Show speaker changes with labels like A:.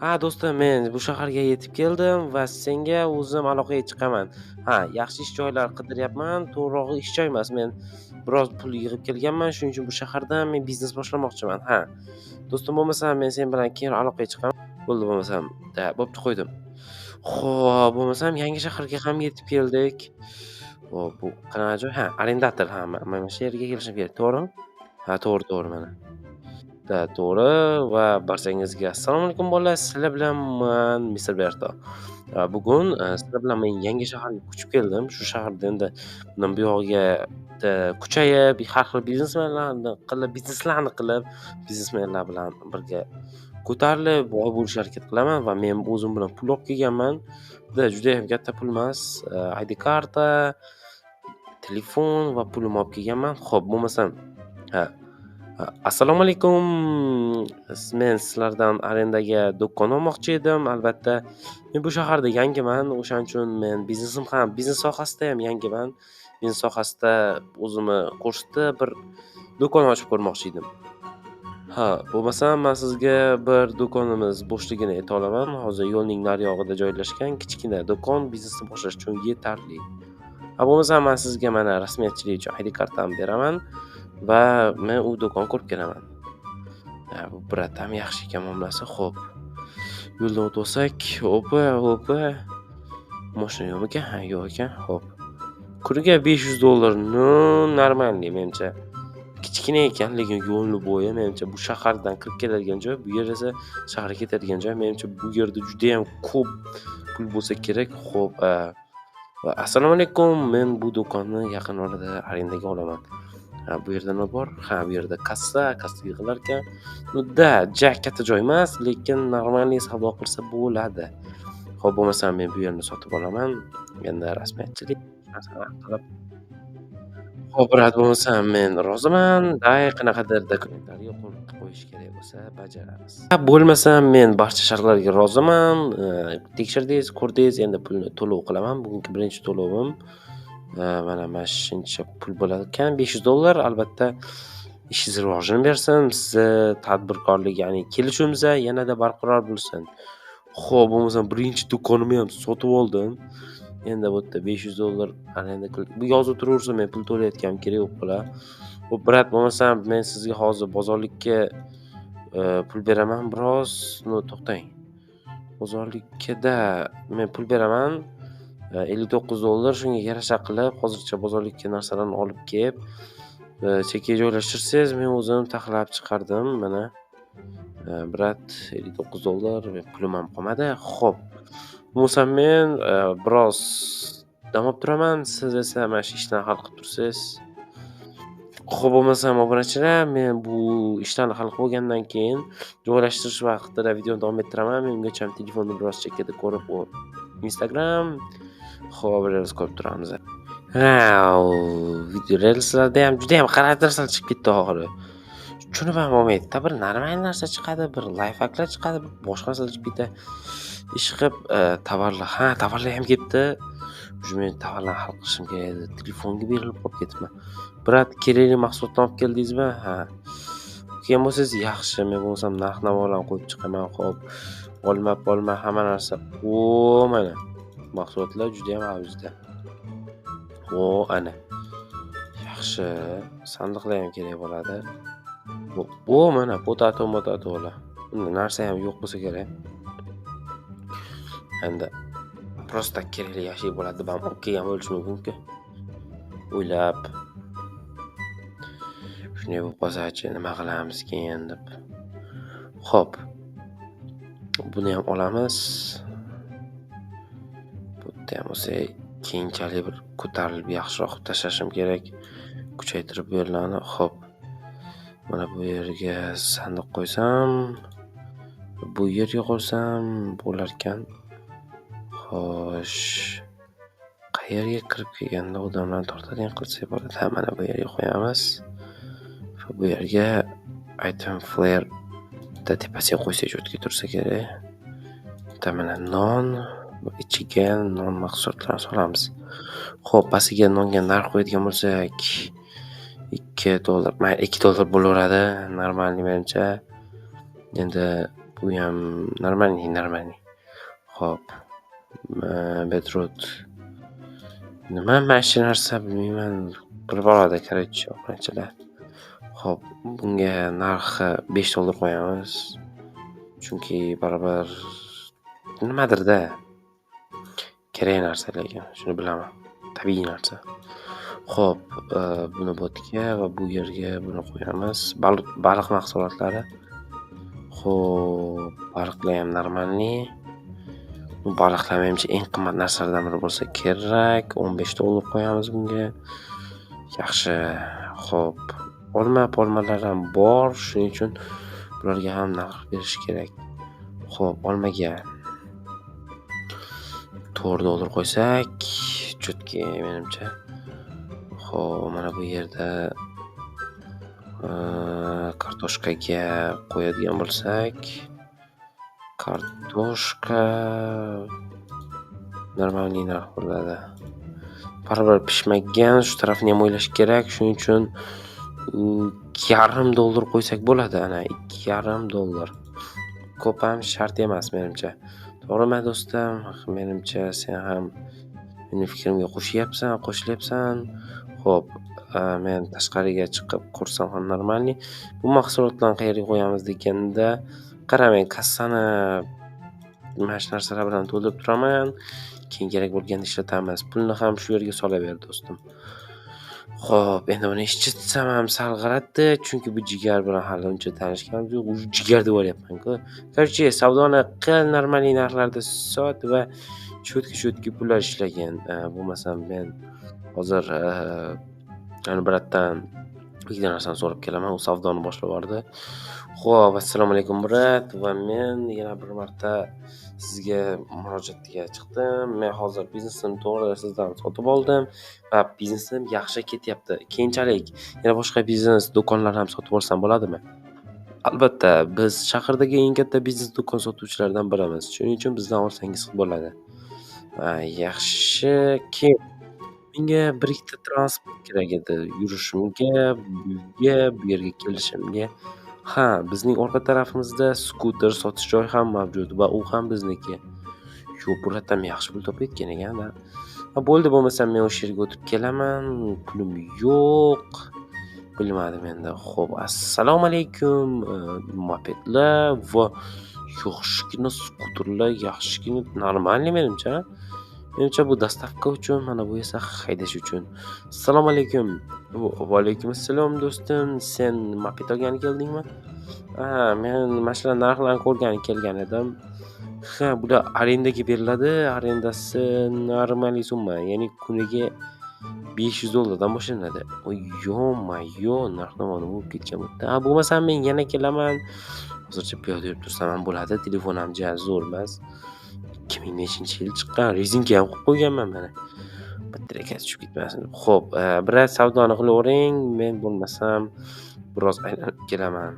A: Ha, do'stim, men bu shaharga yetib keldim va senga o'zim aloqaga chiqaman. Ha, yaxshi ish joylar qidiryapman. To'g'rirog'i ish joy emas. Men biroz pul yig'ib kelganman, shuning uchun bu shaharda men biznes boshlamoqchiman. Ha. Do'stim, bo'lmasa men sen bilan keyin aloqaga chiqaman. Bo'ldi bo'lmasam. Da, bo'pti qo'ydim. Xo'p, bo'lmasam yangi shaharga ham yetib keldik. Xo'p, bu qanaqa joy? Ha, arendator. Ha, mana shu yerga kelishim kerak, to'g'rimi? Ha, to'g'ri, to'g'ri mana. Da, to'g'ri va barchangizga assalomu alaykum bolalar. Sizlar bilan man Mr. Berto. Va bugun sizlar bilan men yangi shaharga ko'chib keldim. Shu shaharda endi bundan buyog'iga kuchayib, har xil biznesmenlarni qilib, bizneslarni qilib, biznesmenlar bilan birga ko'tarilib, boy bo'lishga harakat qilaman va men o'zim bilan pul olib kelganman. Da, juda ham katta pul emas. ID karta, telefon va pulimni olib kelganman. Xo'p, bo'lmasam, ha. Assalomu alaykum. Men sizlardan arendaga do'kon olmoqchi edim. Albatta, men bu shaharda yangiman. O'shaning uchun men biznesim ham, biznes sohasida ham yangiman. Biznes sohasida o'zimni ko'rsatib, bir do'kon ochib ko'rmoqchi edim. Ha, bo'lmasam men sizga bir do'konimiz bo'shligini ayta olaman. Hozir yo'lning nariyog'ida joylashgan kichkina do'kon biznesni boshlash uchun yetarli. Ha, bo'lmasam men sizga mana rasmiyatchilik uchun ID kartamni beraman va men u do'konni ko'rib kelaman. Ha, bu brat ham yaxshi ekan muomalasi. Xo'p. Yo'ldan o'tib olsak, opa, opa. Mashina yo'qmikan? Ha, yo'q ekan. Xo'p. Kuniga $500. Ну, нормальный menimcha. Kichkina ekan, lekin yo'lni bo'yi menimcha bu shahardan kirib keladigan joy, bu yer esa shaharga ketadigan joy. Menimcha bu yerda juda ham ko'p pul bo'lsa kerak. Xo'p, assalomu alaykum. Men bu do'konni yaqin orada arendaga olaman. Ha, bu yerda nima bor? Ha, bu yerda kassa, kassa yig'ilar ekan. Ну да, ja katta joy emas, lekin нормальный savdo qilsa bo'ladi. Xo'p, bo'lmasam men bu yerni sotib olaman. Endi rasmiyatchilik narsalar qilib. Xo'p, brat, bo'lmasam men roziman. Day qanaqadir dokumentlarga qo'l qo'yish kerak bo'lsa bajaramiz. Bo'lmasam men barcha shartlarga roziman. Tekshirdingiz, ko'rdingiz, endi pulni to'lov qilaman. Bugungi birinchi to'lovim. Mana shuncha pul bo'lar ekan, $500. Albatta, ishingiz rivojini bersin, sizni tadbirkorlik, ya'ni kelishuvimiz yanada barqaror bo'lsin. Xo'p, bo'lmasam birinchi do'konimni ham sotib oldim. Endi bu yerda $500 arenda bu yozib turaversa men pul to'layotganim kerak bo'lib qoladi. Xo'p, brat, bo'lmasam men sizga hozir bozorlikka pul beraman biroz. No, to'xtang. Bozorlikka men pul beraman. $59 shunga yarasha qilib hozircha bozorlikka narsalarni olib kelib, chekka joylashtirsangiz, men o'zim taxlab chiqardim. Mana, brat, $59 pulim ham qolmadi. Xo'p. Bo'lmasam men biroz dam olib turaman, siz esa mana shu ishdan hal qilib tursangiz. Xo'p, bo'lmasam obunachilar, men bu ishlarni hal qilib bo'lgandan keyin joylashtirish vaqtida videoni davom ettiraman. Men ungacha telefonni biroz chekkada ko'rib, Instagram, xo'p, reels ko'rib turamiz. Ha, video reelslarda ham juda ham g'alati narsalar chiqib ketdi oxiri. Tushunib ham bo'lmaydi-da, bir normal narsa chiqadi, bir lifehacklar chiqadi, bir boshqa narsalar chiqib ketadi. Ish qilib, tovarlar, ha, tovarlar ham ketdi. Shu men tovarlarni hal qilishim kerak edi. Telefonga berilib qolib ketibman. Brat, kerakli mahsulotni olib keldingizmi? Ha. Kelgan bo'lsangiz yaxshi, men bo'lmasam narx-navolarni qo'yib chiqaman. Xo'p, olma, polma, hamma narsa. O, mana. Mahsulotlar juda ham avjida. O, ana. Yaxshi, sandiqlar ham kerak bo'ladi. O, mana potato, motatolar. Unda narsa ham yo'q bo'lsa kerak. Endi просто kerakli yashik bo'ladi deb ham olib kelgan bo'lishi mumkin-ku. O'ylab. Shunday bo'lib qolsa-chi, nima qilamiz keyin deb. Xo'p. Buni ham olamiz. Bu yerda ham bo'lsa keyinchalik bir ko'tarilib yaxshiroq qilib tashlashim kerak. Kuchaytirib bu yerlarni. Xo'p. Mana bu yerga sandiq qo'ysam, bu yerga qo'ysam bo'larkan. Xo'sh. Qayerga kirib kelganda odamlarni tortadigan qilsak bo'ladi? Ha, mana bu yerga qo'yamiz. Va bu yerga item flare bitta tepasiga qo'ysak o'tga tursa kerak. Bitta mana non ichiga non mahsulotlarini solamiz. Xo'p, pastiga nonga narx qo'yadigan bo'lsak $2, mayli $2 bo'laveradi, нормальный menimcha. Endi Bu ham нормальный, нормальный. Xo'p, beetroot. Nima mana shu narsa, bilmayman. Bir boradi, короче, obunachilar. Xo'p, bunga narxi 5 dollar qo'yamiz. Chunki baribir nimadir-da. Kerak narsa lekin, shuni bilaman. Tabiiy narsa. Xo'p, buni botga va bu yerga buni qo'yamiz. Baliq mahsulotlari. Xo'p, baliqlar ham нормальный. Bu baliqlar menimcha eng qimmat narsalardan biri bo'lsa kerak. 15 dollar qo'yamiz bunga. Yaxshi. Xo'p, olma, polmalar ham bor, shuning uchun bularga ham narx berish kerak. Xo'p, olmaga 4 dollar qo'ysak, чётки menimcha. Xo'p, mana bu yerda kartoshkaga qo'yadigan bo'lsak, kartoshka нормальный narx bo'ladi. Baribir pishmagan, shu tarafini ham o'ylash kerak. Shuning uchun 2,5 dollar qo'ysak bo'ladi. Ana, 2,5 dollar. Ko'p ham shart emas menimcha. To'g'rimi, do'stim? Menimcha, sen ham meni fikrimga qo'shyapsan, qo'shilyapsan. Xo'p, men tashqariga chiqib ko'rsam ham нормальный. Bu mahsulotlarni qayerga qo'yamiz deganda, qara, men kassani mana shu narsalar bilan to'ldirib turaman. Keyin kerak bo'lganda ishlatamiz. Pulni ham shu yerga solaver, do'stim. Xo'p, endi buni eshitsam ham sal g'alati, chunki bu jigar bilan hali uncha tanishganim yo'q. Уже jigar deb olyapman-ku. Короче, savdoni qil, нормальный narxlarda sot va чётки-чётки pullar ishlagin. Bo'lmasam men hozir ani брат dan ikkita narsani so'rab kelaman. U savdoni boshlab yubordi. Xo'p, assalomu alaykum, брат, va men yana bir marta sizga murojaatga chiqdim. Men hozir biznesimni to'g'ri sizdan sotib oldim va biznesim yaxshi ketyapti. Keyinchalik yana boshqa biznes do'konlar ham sotib olsam bo'ladimi? Albatta, biz shahardagi eng katta biznes do'kon sotuvchilardan birimiz. Shuning uchun bizdan olsangiz bo'ladi. Ha, yaxshi. Keyin menga bir ikkita transport kerak edi yurishimga, uyga, bu yerga kelishimga. Ha, bizning orqa tarafimizda skuter sotish joyi ham mavjud va u ham bizniki. Shu брат ham yaxshi pul topayotgan ekan-da. Ha, bo'ldi, bo'lmasam men o'sha yerga o'tib kelaman. Pulim yo'q. Bilmadim endi. Xo'p, assalomu alaykum, mopedlar va yaxshigina skuterlar, yaxshigina нормальный menimcha. Menimcha, bu доставка uchun, mana bu esa haydash uchun. Assalomu alaykum. Va alaykum assalom, do'stim. Sen moped olgani keldingmi? Ha, men mana shular narxlarini ko'rgani kelgan edim. Ha, bular arendaga beriladi. Arendasi нормальный summa, ya'ni kuniga 500 dollardan boshlanadi. Voy, ё-моё, narx-navo nima bo'lib ketgan bu yerda? Ha, bo'lmasam men yana kelaman. Hozircha piyoda yurib tursam ham bo'ladi. Telefon ham ja zo'r emas. 2000 nechinchi yil chiqqan. Rezinka ham qo'yib qo'yganman mana. Batareykasi tushib ketmasin deb. Xo'p, biroz savdoni qilavering, men bo'lmasam biroz aylanib kelaman.